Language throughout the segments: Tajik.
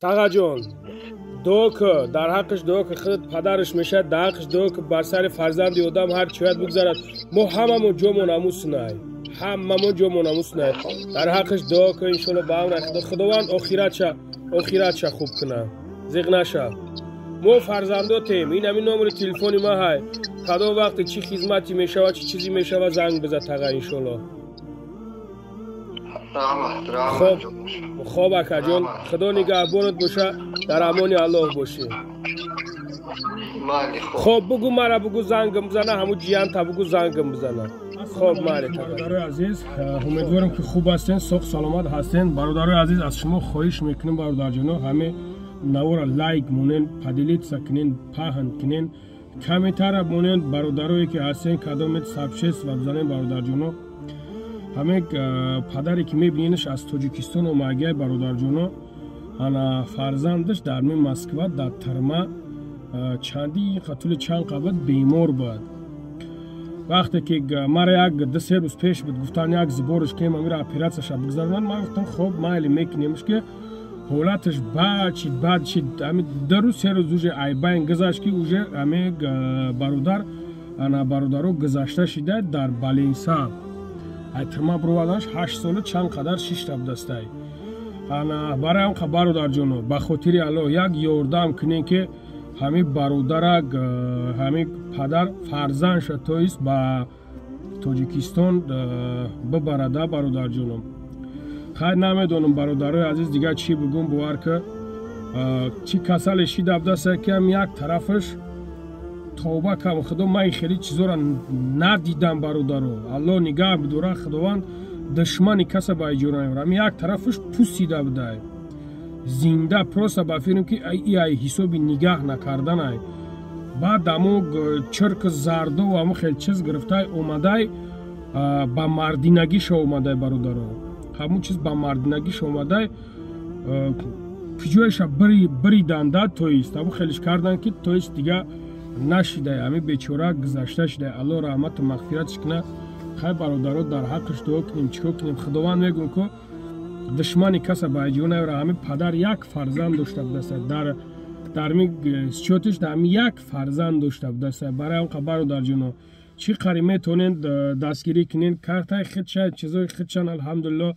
Тағаҷон, дуо ку, дар ҳаққаш дуо ку, худат падараш мешавад, дар ҳаққаш дуо ку, бар сари фарзанди одам ҳар чӣ бояд бигзарад. Мо ҳамамон ҷомон ҳамуснай, ҳамамон ҷомон ҳамуснай. Дар ҳаққаш дуо ку, иншолло, ба амри Худо, Худованд охиратша хуб куна. Зиқ наша. Мо фарзандотем, ин ҳамин номери телефони ма ҳай. Кадом вақте чӣ хизмате мешавад, чӣ чизе мешавад, занг биза, тага, иншолло. Хоб, хоб, акаҷон, Худо нигаҳбонат боша, дар амони Аллоҳ бошӣ. Хоб, бугу, мара бугу, зангам бизана, ҳамун ҷиянта бугу, зангам бизана. Хоб, майли. Бародарои азиз, умедворем, ки хуб ҳастен, соғ саломат ҳастен. Бародарои азиз, аз шумо хоҳиш мекунем, бародарҷоно, ҳаме навора лайк монен, поделиться кунен, паҳн кунен, комментария монен. Бародарое ки ҳастен, кадомет сообщество бизанен. Бародарҷоно, ҳаме падаре ки мебиненаш, аз Тоҷикистон омагиай, бародарҷоно. Ана фарзандаш дар ми Москва дар тюрьма чанди тӯли чанд қабат бемор буд. Вақте ки мара як 2-3 рӯз пеш буд, гуфтан, як сбор ш кунем, амира оператсияша бигзаронанд. Ман гуфтам, хоб, майли, мекунемш. Ки ҳолаташ бад шид, бад шид. Ами 2 рӯз, 3 рӯз уже айбайн гузашт, ки уже ами бародар, ана бародаро гузашта шида дар больница. Ай тюрьма бироварданаш 8 сола чанд қадар шишта будастай. Ана барои ҳам, бародарҷоно, ба хотири Аллоҳ, як ёрдам кунем, ки ҳамин бародарак, ҳамин падар фарзандша, то есть, ба Тоҷикистон бибарада. Бародарҷоно, хайр, намедонам, бародарои азиз, дигар чӣ бигӯм. Бовар ки, чӣ касале шида будаста, ки ҳам як тарафаш, тавба кам, Худо, ман хеле чизоро надидам. Бародаро, Аллоҳ нигаҳ бидора, Худованд душмани каса ба иҷора намебарад. Ҳамин як тарафаш пусида будай зинда. Просто ба фирм, ки ай ҳисоби нигаҳ накарданай. Баъд амо чирк зардову амо хел чиз гирифтай омадай, ба мардинагиша омадай. Бародаро, ҳамун чиз ба мардинагиша омадай, куҷоеша бириданда, то есть ҳамун хелиш кардан, ки, то есть, дига нашидай. Ҳами бечора гузашта шидай, Аллоҳ раҳмату мағфиратш кунад. Хай, бародаро, дар ҳаққаш дуо кунем. Чӣ кор кунем? Худованд, мегӯм ку, душмани каса ба иҷо наёра. Ҳами падар як фарзанд дошта будаста, дар ми счёт иш дар як фарзанд дошта будаста. Барои ҳам, бародарҷоно, чӣ қари метавонед дастгирӣ кунед, картаи худша, чизои худшан. Алҳамдулилло,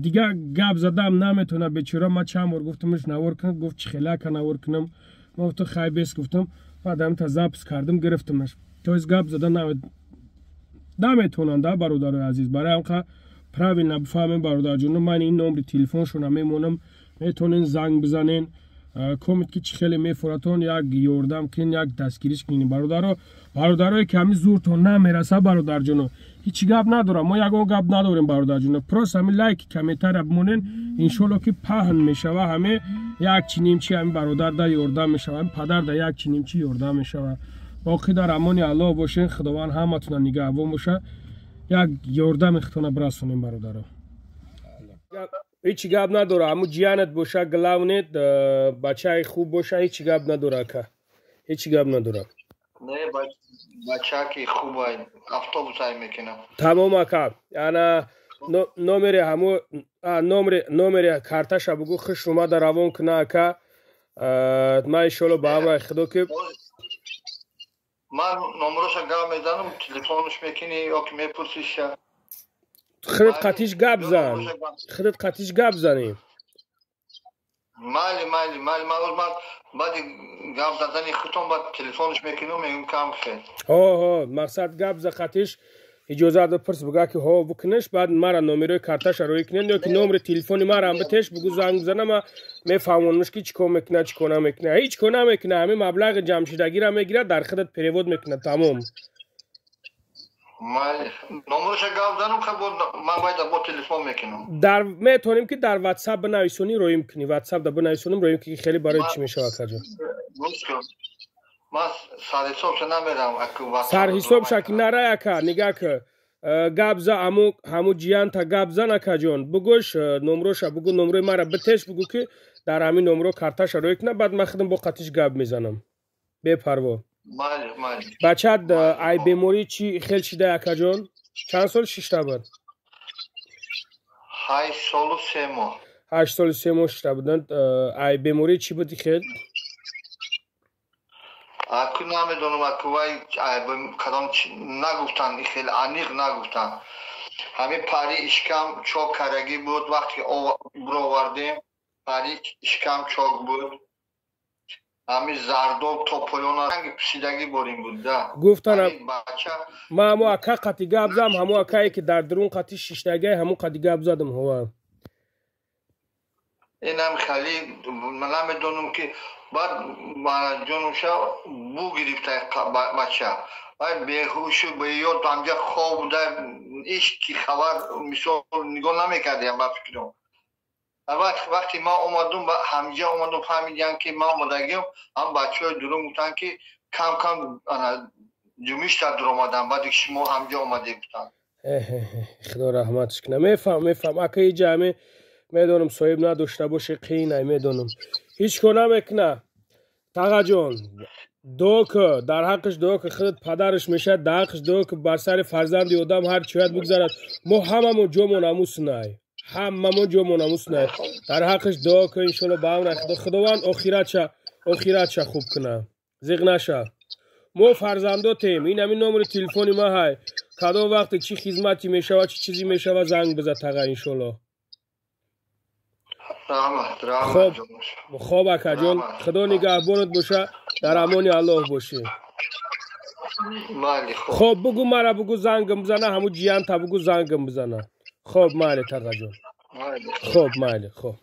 дигар гап задам наметавонад бечора. Ман чанд бор гуфтамш, навор кун, гуфт, чӣ хелака навор кунам? Ма гуфтам, хай, бес, гуфтам. Баъд ҳамта запись кардам, гирифтамаш. То есть гап зада наметавонанд, бародарои азиз. Барои ҳамқа правильно бифаҳмем, бародарҷоно, ман ин номри телефоншона мемонам, метавонен занг бизанен. Комит ки чӣ хеле мефуратон, як ёрдам кунен, як дастгириш кунен, бародаро. Бародарое ки ҳамин зуртон намераса, бародарҷоно, ҳеҷ гап надорам, мо ягон гап надорем, бародарҷоно. Просто ҳамин лайки, комментария бимонен, иншолло, ки паҳн мешава. Ҳаме як чи нимчи ҳамин бародар да ёрдам мешава, ҳамин падар да як чи нимчи ёрдам мешава. Боқӣ дар амони Аллоҳ бошен, Худованд ҳаматона нигаҳбон боша. Як ёрдами худтона бирасонем, бародаро. Ҳеҷ гап надора, ҳамун ҷиянат боша, главное, бачаи хуб боша, ҳеҷ гап надора, ака, ҳеҷ гап надора. Не, бачаки хубай, автобусай мекунам. Тамом, ака. Ана номери ҳаму номери карташа бугу, хуш омада равон куна, ака. Ман иншолло, ба амраи Худо, ки Ман номероша гап мезанам, телефонш мекунӣ ё ки мепурсиша. Худат қатиш гап зан, худат қатиш гап занӣ. Майли, майли, майли. Ман баъди гап задани худтон баъд телефонш мекунам, мегӯм, кам хел. Ҳо, мақсад, гап за қатиш, иҷозат бипурс, буга, ки ҳо, бикунеш. Баъд мара номерои карташа рӯй кунен ё ки номери телефони марам битеш, бугу, занг бизана, ма мефаҳмонмш, ки чӣ кор мекунад, чӣ кор намекунад. Ҳеҷ кор намекунад, ҳамин маблағи ҷамъшидагиро мегирад, дар худат перевод мекунад, тамом. Номероша гап занам, ман бояд бо телефон мекунам. Дар метавонем, ки дар Ватсап бинависонӣ, роим кунӣ, Ватсап да бинависонем, роим ки хеле барои чӣ мешавад, акаҷон. Ман сарҳисобша намерам. Сарҳисобша ки нарай, ака, нигаҳ ки, гап за, ҳаму ҷиянта гап зан, акаҷон, бугӯш, номроша бугӯ, номрои мара битеш, бугӯ, ки дар ҳамин номро карташа рӯй кунад. Баъд ман худам бо қатиш гап мезанам, бепарво. Бачат ай беморӣ чӣ хел шида, акаҷон? Чанд сол шишта буд? 8 солу 3 моҳ. 8 соли 3 моҳ шида буданд. Ай беморӣ чӣ буди хел? Аку намедонам, аку вай кадом нагуфтанд, хеле аниқ нагуфтанд. Ҳамин пари ишкам чок карагӣ буд. Вақте бировардем, пари ишкам чок буд, ҳамин зардоб то поёна ранги пӯсидагӣ борин буд да. Гуфтан, ма ҳамо ака қати гап зам, ҳамо акае ки дар дурун қати шиштагиай, ҳамо қати гап задам, ҳова. Инам хали намедонам, ки баъд ҷонуша бу гирифта бача, вай беҳушу беёд ҳамҷа хоб буда, ҳеч ки хабар мисол нигоҳ намекардиам ба фикрам. Вақте ман омадум, ҳамҷа омадум, фаҳмидиам, ки ман омадагиам. Ҳам бачаҳои дурун гуфтанд, ки кам кам ҷумишта дуромадам, баъде ки шумо ҳамҷа омадед, гуфтанд. Худо раҳматш кунад. Мефаҳм, мефаҳм, ака. Иҷа ҳаме медонам, соҳиб надошта боше, қиинай, медонам. Ҳеҷ кор намекуна, тағаҷон. Дуо ку, дар ҳаққаш дуо ку. Худат падараш мешавад, дар ҳаққаш дуо ку. Бар сари фарзанди одам ҳар чӣ бояд бигзарад. Мо ҳамамон ҷомон ҳамусунай, ҳамамон ҷомон ҳамусунай. Дар ҳаққаш дуо ку, иншолло, ба амри Худованд охиратша хуб куна. Зиқ наша, мо фарзандотем. Ин ҳамин номери телефони ма ҳай. Кадом вақте чӣ хизмате мешавад, чӣ чизе мешавад, занг биза, тага, иншолло. Хоб, хоб, акаҷон, Худо нигаҳбонат боша, дар амони Аллоҳ бошӣ. Хоб, бугу, мара бугу, зангам бизана, ҳаму ҷиянта бугу, зангам бизана. Хоб, майли, тағаҷон, хоб, майли, хоб.